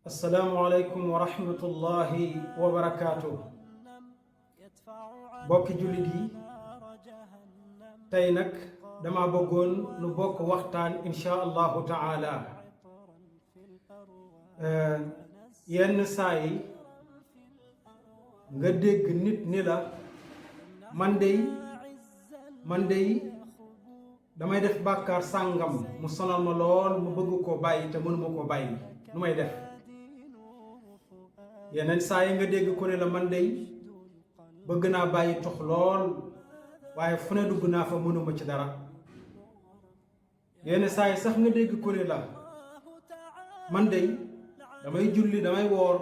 asalaamualeykum wa rahmatullahi wa barakaatu. bokki jullit yi tey nag dama bëggoon nu bokk waxtaan insha allahu taala. yenn saa yi nga dégg nit ni la man dey damay def bàkkaar sàngam mu sonal ma lool mu bëgg koo bàyyi te mënuma koo bàyyi nu may def. yeneen saa yi nga dégg ku ne la man dey bëgg naa bàyyi tox lool waaye fu ne dugg naa fa mënuma ci dara. yenn saa yi sax nga dégg ku ne la man dey damay julli damay woor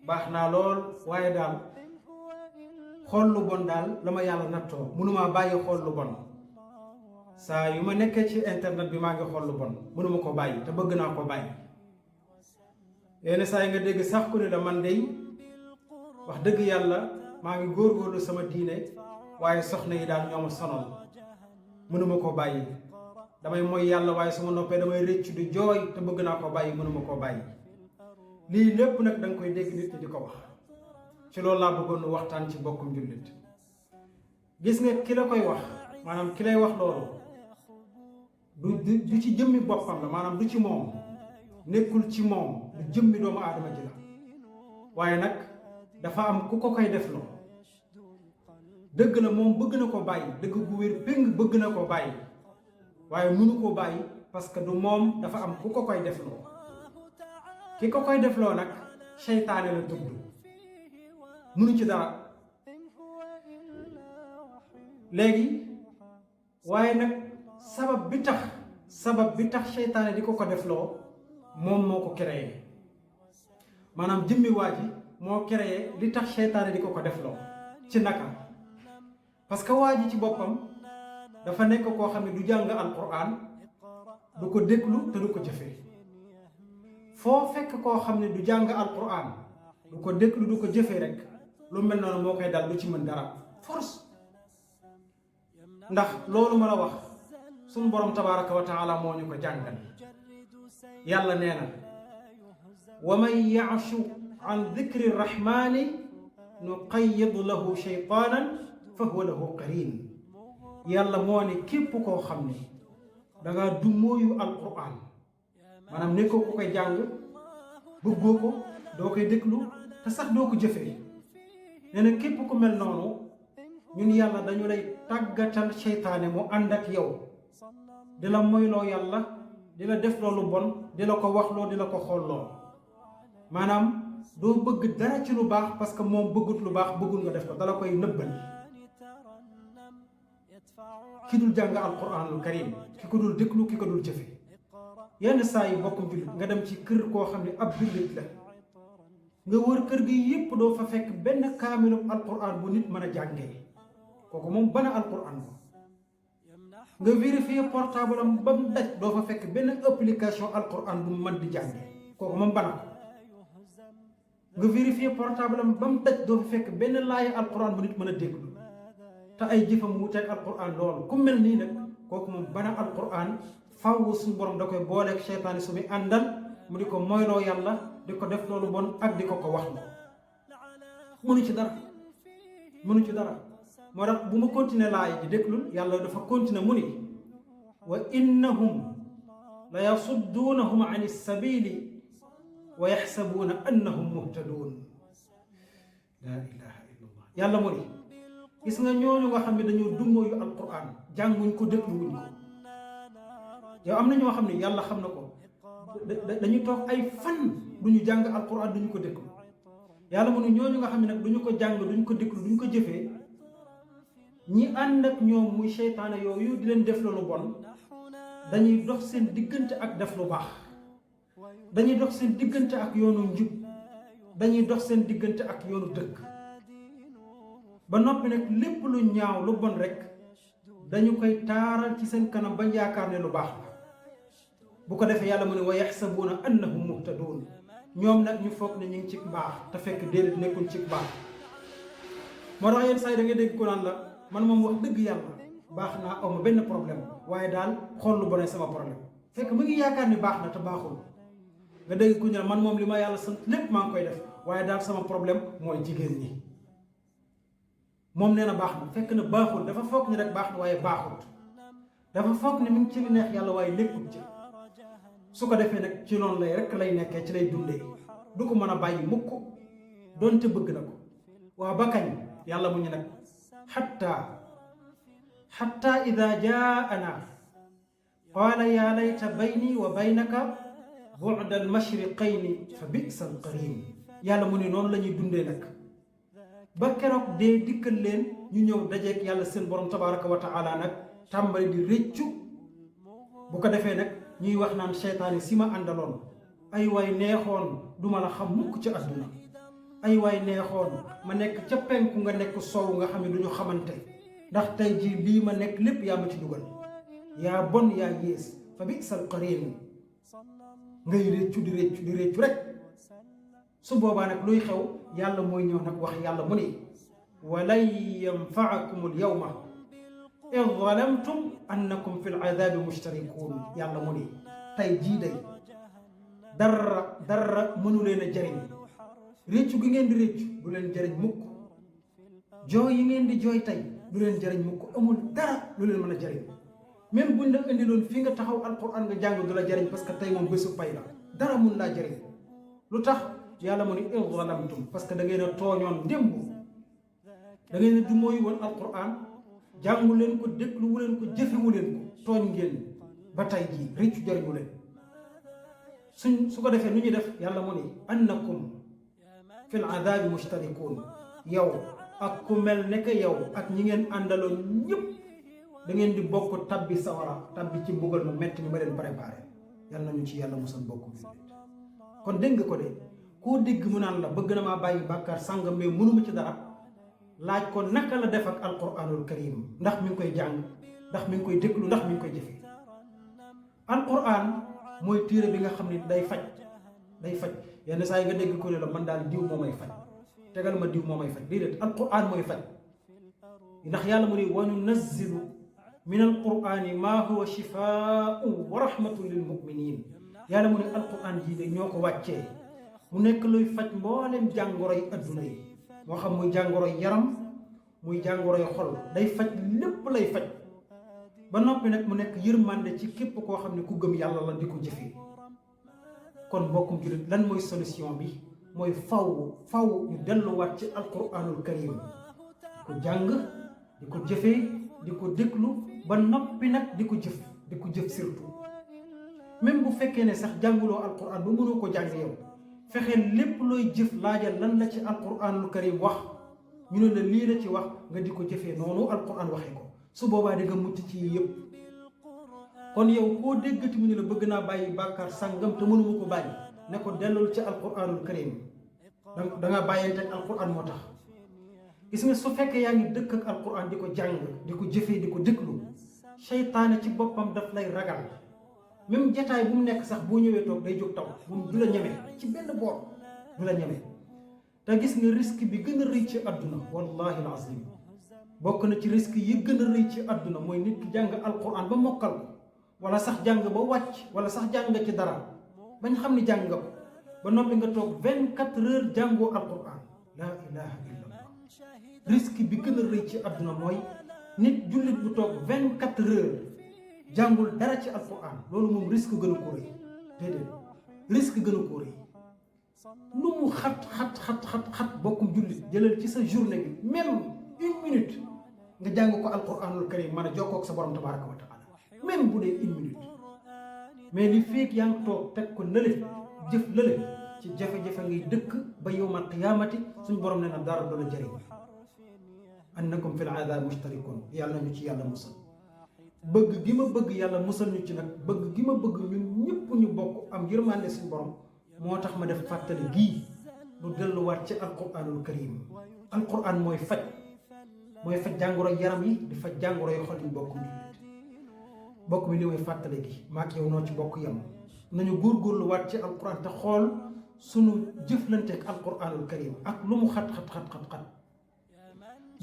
baax naa lool waaye daal xool lu bon daal la ma yàlla nattoo mënumaa bàyyi xool lu bon. saa yu ma nekkee ci internet bi maa ngi xool lu bon mënuma ko bàyyi te bëgg naa ko bàyyi. yenn saa yi nga dégg sax ku ne la man dey wax dëgg yàlla maa ngi góorgóorlu sama diine waaye soxna yi daal ñoo ma sonal mënuma ko bàyyi. damay mooy yàlla waaye su ma noppee damay rëcc du jooy te bëgg naa ko bàyyi mënuma koo bàyyi. lii lépp nag da nga koy dégg nit ñi di ko wax. ci loolu laa bëggoon nu waxtaan ci bokkum jullit. gis nga ki la koy wax maanaam ki lay wax loolu du ci jëmmi boppam la maanaam du ci moom nekkul ci moom du jëmmi doomu aadama ji la waaye nag dafa am ku ko koy def loo. dëgg la moom bëgg na ko bàyyi dëgg gu wér péng bëgg na ko bàyyi waaye mënu ko bàyyi parce que du moom dafa am ku ko koy def loo. ki ko koy def loo nag seytaane la tudd mënu ci dara. léegi waaye nag sabab bi tax seytaane di ko def loo moom moo ko créé maanaam jëmmi waa ji moo créé li tax seytaane di ko def loo. ci naka parce que waa ji ci boppam dafa nekk koo xam ne du jàng alquran du ko déglu te du ko jëfee. foo fekk koo xam ne du jàng alquran du ko déglu du ko jëfee rek lu mel noonu moo koy dal du ci mën dara force. ndax loolu ma la wax suñu borom tabaraka wa taala moo ñu ko jàngal. yàlla nee na wa man yaashu an dikri rahmani nuqayyid lahu shaytanan fa huwa lahu qarin. yàlla moo ne képp koo xam ne dangaa du mooyu alquran maanaam nekkoo ko koy jàng bëggoo ko doo koy déglu te sax doo ko jëfee. nee na képp ku mel noonu ñun yàlla dañu lay tàggatal seytaane mu ànd ak yow di la moyloo yàlla di la def loolu bon di la ko waxloo di la ko xoolloo. maanaam doo bëgg dara ci lu baax parce que moom bëggut lu baax bëggul nga def ko dala koy nëbbal. ki dul jàng alquranul karim ki ko dul déglu ki ko dul jëfe. yenn saa yi bokkum jullit nga dem ci kër koo xam ne ab jullit la nga wër kër gi yépp doo fa fekk benn kaamilu alquran bu nit mën a jàngee kooku moom bana alquran ko. nga vérifier portable am ba mu daj doo fa fekk benn application alquran bu mu mën di jàngee kooku moom bana ko. nga vérifier portable am ba mu daj doo fa fekk benn laaya alquran bu nit mën a déglu te ay jëfam wuuteeg alquran loolu ku mel nii nag kooku moom bana alquran. faaw suñu borom da koy booleeg seytaane su muy àndal mu di ko moyloo yàlla di ko def loolu bon ak di ko wax loo. mënu ci dara moo tax bu ma continuer laay ji déglul yàlla dafa continuer mu ni wa innahum la yasudduunahum an sabili wa yaxsabuuna annahum muhtaduun. laa ilaha illallah. yàlla mu ni gis nga ñooñu nga xam ne dañoo dummóoyu alquran jànguñ ko dégluwuñ ko. yow am na ñoo xam ne yàlla xam na ko dañu toog ay fan duñu jàng alquran duñu ko déglu. yàlla mu ne ñooñu nga xam ne nag duñu ko jàng duñu ko déglu duñu ko jëfee ñi ànd ak ñoom muy seytaane yooyu di leen def lu bon dañuy dox seen diggante ak def lu baax. dañuy dox seen diggante ak yoonu njub dañuy dox seen diggante ak yoonu dëgg ba noppi nag lépp lu ñaaw lu bon rek dañu koy taaral ci seen kanam bañ yaakaar ne lu baax la. bu ko defee yàlla mu ne wa yaxsabuuna annahum muhtaduun ñoom nag ñu foog ne ñu ngi ci baax te fekk déedéet nekkul ci baax. moo tax yenn saa yi da ngay dégg ko naan la man moom wax dëgg yàlla baax naa aw ma benn problème waaye daal xool lu bon sama problème fekk mu ngi yaakaar ni baax na te baaxul. nga dégg ku ñu man moom li ma yàlla sant lépp maa ngi koy def waaye daal sama problème mooy jigéen ñi moom nee na baax na fekk na baaxul dafa foog ni rek baax na waaye baaxut dafa foog ni mu ngi ci li neex yàlla waaye nekkul ci su ko defee nag ci noonu lay rek lay nekkee ci lay dundee du ko mën a bàyyi mukk doonte bëgg na ko waaw ba kañ yàlla mu ñu nag xatta ida jaana qaala yaa layta bayni wa baynaka bu'da al-mashriqayni fa bi'sa al-qarin yàlla mu ni noonu la ñuy dundee nag ba keroog dee dikkal leen ñu ñëw dajeek yàlla seen borom tabaraka wa taala nag tàmbali di réccu bu ko defee nag ñuy wax naan seytaane si ma àndaloon ay waay neexoon duma la xam mukk ci àdduna ay waay neexoon ma nekk ca penku nga nekk sow nga xam ne du ñu xamante ndax tey jii lii ma nekk lépp yaa ma ci dugal yaa bon yaa yées fa bi'sal qarin ngay réccu di réccu rek su boobaa nag luy xew yàlla mooy ñëw nag wax yàlla mu ni walan yanfaakum al yawma id zalamtum annakum fi l adabi mushtarikun yàlla mu ni tey jii day dara mënu leen a jëriñ réccu gi ngeen di réccu du leen jëriñ mukk jooy yi ngeen di jooy tey du leen jëriñ mukk amul dara lu leen mën a jëriñ même buñ la indiloon fi nga taxaw alquran nga jàng du la jëriñ parce que tey moom bésu pay la dara mun laa jëriñ lu tax yàlla mu ni id zalamtum parce que da ngeen a tooñoon démb da ngeen a du mooy woon alquran jàngu leen ko dégluwu leen ko jëfewu leen ko tooñ ngeen ba tey jii réccu jëriñu leen su ko defee nu ñuy def yàlla mu ni annakum fil adabi mushtarikun yow ak ku mel ne que yow ak ñi ngeen àndaloon ñëpp da ngeen di bokk tabbi sawara tabbi ci mbugal mu metti ni ma leen préparé yàlla nañu ci yàlla musal bokk bi kon dégg nga ko de koo dégg mu naan la bëgg na maa bàyyi bàkkaar sàngam mais mënuma ci dara laaj ko naka la def ak alquranul karim ndax mi ngi koy jàng ndax mi ngi koy déglu ndax mi ngi koy jëfe alquran mooy téere bi nga xam ne day faj yenn saa yi nga dégg ko ne la man daal diw moo may faj tegal ma diw moo may faj déedéet alquran mooy faj ndax yàlla mu ne wa nunazzilu min alqurani maa huwa shifaa'un wa rahmatun lil muminin yàlla mu ne alquran jii de ñoo ko wàccee mu nekk luy faj mboolem jàngoroy adduna yi moo xam muy jàngoroy yaram muy jàngoroy xol day faj lépp lay faj ba noppi nag mu nekk yërmande ci képp koo xam ne ku gëm yàlla la di ko jëfee kon mbokkum jullit lan mooy solution bi mooy faw ñu delluwaat ci alquranul karim di ko jàng di ko jëfee di ko déglu ba noppi nag di ko jëf surtout même bu fekkee ne sax jànguloo alquran ba mënoo ko jàng yow fexeel lépp looy jëf laajal lan la ci alquranul karim wax ñu ne la lii la ci wax nga di ko jëfee noonu alquran waxee ko su boobaa di nga mucc ci yëpp kon yow koo déggati mu ne la bëgg naa bàyyi bàkkaar sàngam te mënuma ko bàyyi ne ko dellul ci alquranul karim da nga bàyyante ak alquran moo tax gis nga su fekkee yaa ngi dëkk ak alquran di ko jàng di ko jëfee di ko déglu seytaane ci boppam daf lay ragal même jataay bu mu nekk sax boo ñëwee toog day jóg taw moom du la ñeme ci benn boor du la ñeme te gis nga risque bi gën a rëy ci àdduna wallahi alazim bokk na ci risque yi gën a rëy ci àdduna mooy nit ki jàng alquran ba mokkal ko wala sax jàng ba wàcc wala sax jàng ci dara bañ xam ni jàng nga ko ba noppi nga toog 24 heures jàngoo alquran laa ilaha illallah risque bi gën a rëy ci àdduna mooy nit jullit bu toog 24 heures jàngul dara ci alquran loolu moom risque gën a ko rëy déedéet risque gën a ko rëy lu mu xat bokkum jullit jëlal ci sa journée bi même 1 minute nga jàng ko alquranul karim mën a jokkoo ak sa borom tabaraka wa taala même bu dee 1 minute mais li feek yaa ngi toog teg ko nële jëf lële ci jafe-jafe ngay dëkk ba yawmal qiyaamati suñ borom ne na dara du la jëriñ annakum fil aadaab mushtarikun yàlla ñu ci yàlla musal bëgg gi ma bëgg yàlla musal ñu ci nag bëgg gi ma bëgg ñun ñëpp ñu bokk am yërmande suñ borom moo tax ma def fàttali gii lu delluwaat ci alquranul karim alquran mooy faj jàngoro yaram yi di faj jàngoro yi xol yi bokk mi li mooy fàttali gi maak yow noo ci bokk yam nañu góorgóorluwaat ci alquran te xool sunu jëflanteek alquranul karim ak lu mu xat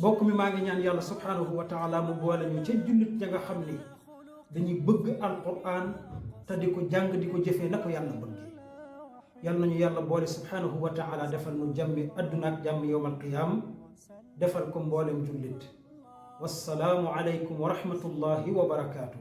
bokk mi maa ngi ñaan yàlla subhanahu wa taala mu boole ñu ca jullit ña nga xam ni dañuy bëgg alquran te di ko jàng di ko jëfee na ko yàlla bëggee yal nañu yàlla boole subhanahu wa taala defal nu jàmmi adduna ak jàmm yowmal qiyaam defal ko mboolem jullit wassalaamu aleykum wa rahmatullahi wa barakaatu.